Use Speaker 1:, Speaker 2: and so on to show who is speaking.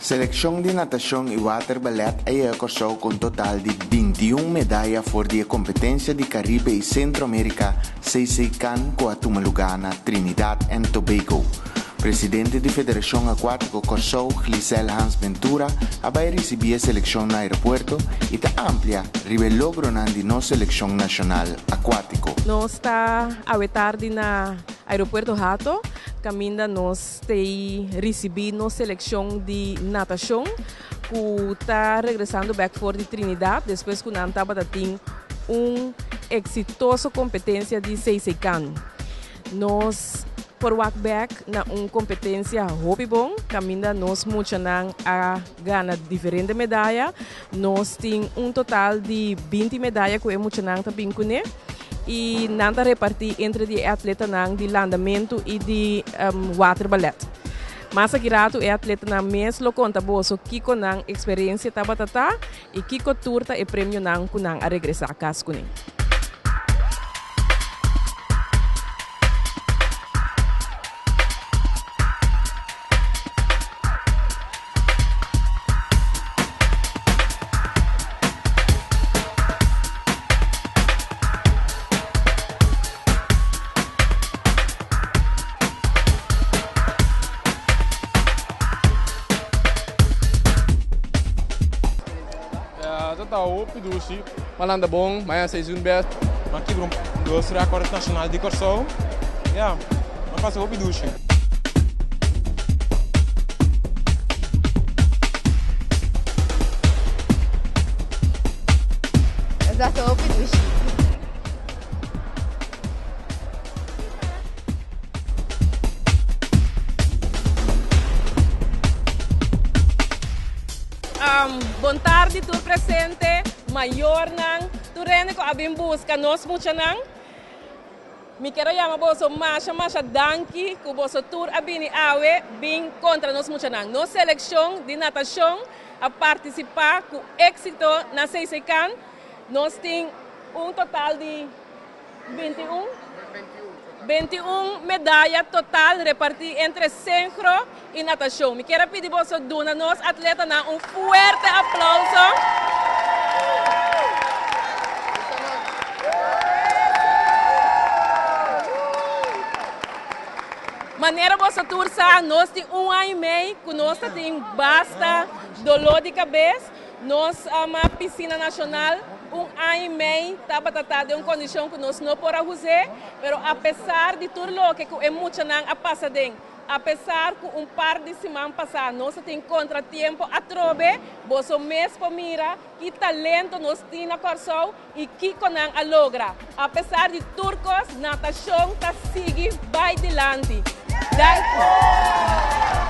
Speaker 1: Selekshon di natashon i waterballet a yega Kòrsou ku un total di 21 medaya for di e kompetensia di Karibe i Sentro Amerika CC can ku a tuma lugá na Trinidad and Tobago. Presidente di Federashon Akuátiko Kòrsou, Glisel Hans Ventura, a bai risibí e selekshon na aeropuerto i ta amplia riba e logronan di nos selekshon nashonal akuátiko.
Speaker 2: Nos ta awe tardi na Aeropuerto Hato, kaminda nos t'ei risibí nos selekshon di natashon ku ta regresando bèk for di Trinidad despues ku nan tabata tin un eksitoso kompetensia di CCCAN. Nos por wak bèk na un kompetensia hopi bon kaminda nos muchanan a gana diferente medaya. Nos tin un total di 20 medaya ku e muchanan ta bin kuné i nan ta repartí entre di e atletanan di landamentu i di waterballet. Mas aki ratu e atletanan mes lo konta boso kiko nan eksperensia tabata ta i kiko tur ta e premionan ku nan a regresá kas kuné.
Speaker 3: Ta hopi dushi, m'a landa bon, m'a haña seizoen best.
Speaker 4: M'a kibra un dos record nashonal di Kòrsou. Ya, m'a pasa hopi dushi.
Speaker 5: Esaki hopi dushi.
Speaker 2: Bon tardi tur presente, mayornan, tur hende ku a bin buska nos muchanan. Mi ker a yama boso masha masha danki ku boso tur a bini awe bin kontra nos muchanan. Nos selekshon di natashon a partisipá ku éksito na CCCAN. Nos tin un total di 21, 21 medaya total repartí entre sengro i natashon. Mi ker a pidi boso duna nos atletanan un fuerte aplauso. Manera boso tur sa, nos tin un aña i mei ku nos ta tin basta doló di kabes. Nos ama Pisina Nashonal un aña i mei tabata ta den un kondishon ku nos no por a hus'é, pero apesar di tur loke ku e muchanan a pasa den, Apesar ku un par di siman pasá nos a tin kontratiempo atrobe, boso mes por mira ki talento nos tin na Kòrsou i kiko nan a logra. Apesar di tur kos, natashon ta sigui bai dilanti. Danki.